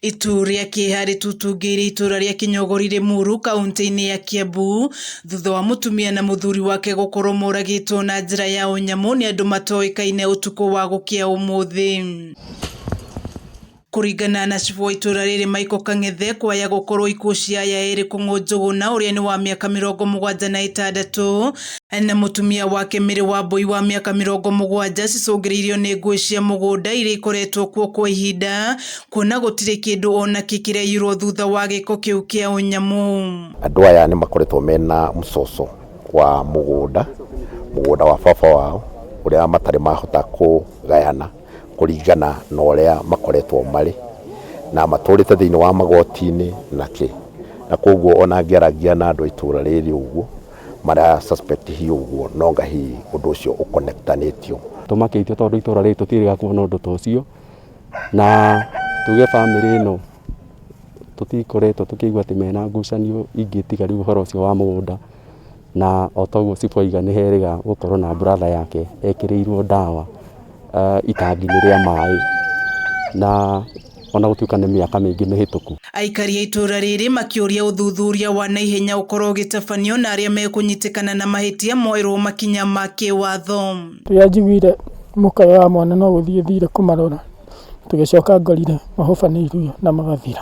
Itu rĩa kĩeha rĩtutungĩire itũra rĩa Kĩnyogori Rĩmuru kaunti-inĩ ya Kiambu thutha wa mũtumia na mũthuri wake gũkorwo moragĩtwo na njĩra ya ũnyamũ nĩ andũ matoĩkaine ũtukũ wa gũkĩa ũmũthĩ. Kũringana na cibũ wa itũra rĩrĩ Michael Kang'ethe, kwaya gũkorwo ikuũ cia aya erĩ Kũng'ũ Njũgũna ũrĩa nĩ wa mĩaka 76 na mũtumia wake Mary Wambui wa mĩaka 70 cicũngĩrĩirio nĩ ngũĩ cia mũgũnda iria ikoretwo kuo kwa ihinda, kuona gũtirĩ kĩndũ ona kĩ kĩraiyirwo thutha wa gĩko kĩu kĩa ũnyamũ. Andũ aya nĩ makoretwo mena mcoco wa mũgũnda, mũgũnda wa baba wao ũrĩa matarĩ mahota kũgayana kũringana na ũrĩa makoretwo marĩ, na matũrĩte thĩinĩ wa magoti-inĩ na kĩ. Na koguo ona ngĩaragia na andũ a itũra rĩrĩ ũguo, mara suspect hihi ũguo no nga hihi ũndũ ũcio ũkonektanĩtio. Tũmakĩtio tondũ itũra rĩrĩ tũtiĩrĩga kuona ũndũ ta ũcio, na tuge bamĩrĩ ĩno tũtikoretwo tũkĩigua atĩ mena ngucanio ingĩ tiga rĩu ũhoro ũcio wa mũgũnda, na o ta ũguo cibũ auga nĩ herĩga gũkorwo na brother yake ekĩrĩirwo ndawa itangi-inĩ rĩa maĩ, na ona gũtuĩka nĩ mĩaka mĩingĩ mĩhĩtũku. Aikari a itũra rĩrĩ makĩũria ũthuthuria wa naihenya ũkorwo ũgĩtabanio na arĩa mekũnyitĩkana na mahĩtia moerwo makinya ma kĩwatho. Rĩrĩa njiguire mũkayo wa mwana no gũthiĩ thire kũmarora, tũgĩcoka ngorire mahobanĩirio na magathira.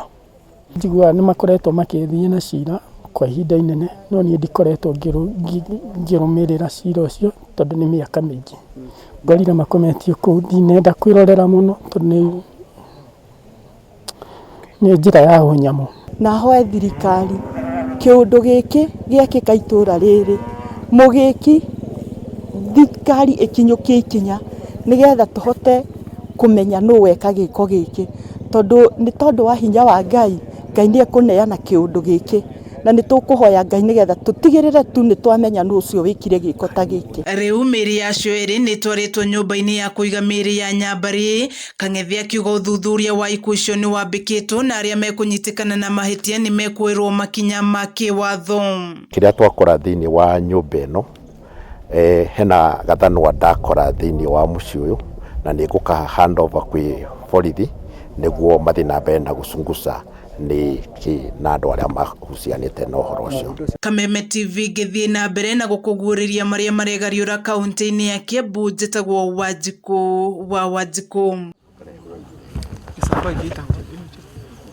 Njiguaga nĩ makoretwo makĩthiĩ na cira kwa ihinda inene, no niĩ ndikoretwo ngĩrũmĩrĩra cira ũcio tondũ nĩ mĩaka mĩingĩ. Ngorire makometio kũu, ndinenda kwĩrorera mũno tondũ nĩ njĩra ya ũnyamũ. Na hoe thirikari kĩũndũ gĩkĩ gĩekĩka itũra rĩrĩ, mũgĩki thirikari ĩkinyũkie ikinya nĩgetha tũhote kũmenya nũ weka gĩko gĩkĩ, tondũ nĩ tondũ wa hinya wa Ngai, Ngai nĩ ekũneana kĩũndũ gĩkĩ, na nĩ tũkũhoya Ngai nĩgetha tũtigĩrĩre tu nĩ twamenya nũ ũcio wĩkire gĩko ta gĩkĩ. Rĩu mĩĩrĩ ya acio erĩ nĩ ĩtwarĩtwo nyũmba-inĩ ya kũiga mĩĩrĩ ya Nyambarĩ. Kang'ethe akiuga ũthuthuria wa ikuũ icio nĩ wambĩkĩtwo na arĩa mekũnyitĩkana na mahĩtia nĩ mekuoerwo makinya ma kĩwatho. Kĩrĩa twakora thĩinĩ wa nyũmba ĩno, hena gathanwa ndakora thĩinĩ wa mũciĩ ũyũ, na nĩ ngũka hand over kwĩ borithi nĩguo mathiĩ na mbere na gũcunguca nĩ kĩ na andũ arĩa mahucianĩte na ũhoro ũcio. Kameme TV ngĩthiĩ na mbere na gũkũguũrĩria marĩa maregariũra kaunti-inĩ ya Kiambu, njĩtagwo Wanjikũ wa Wanjikũ.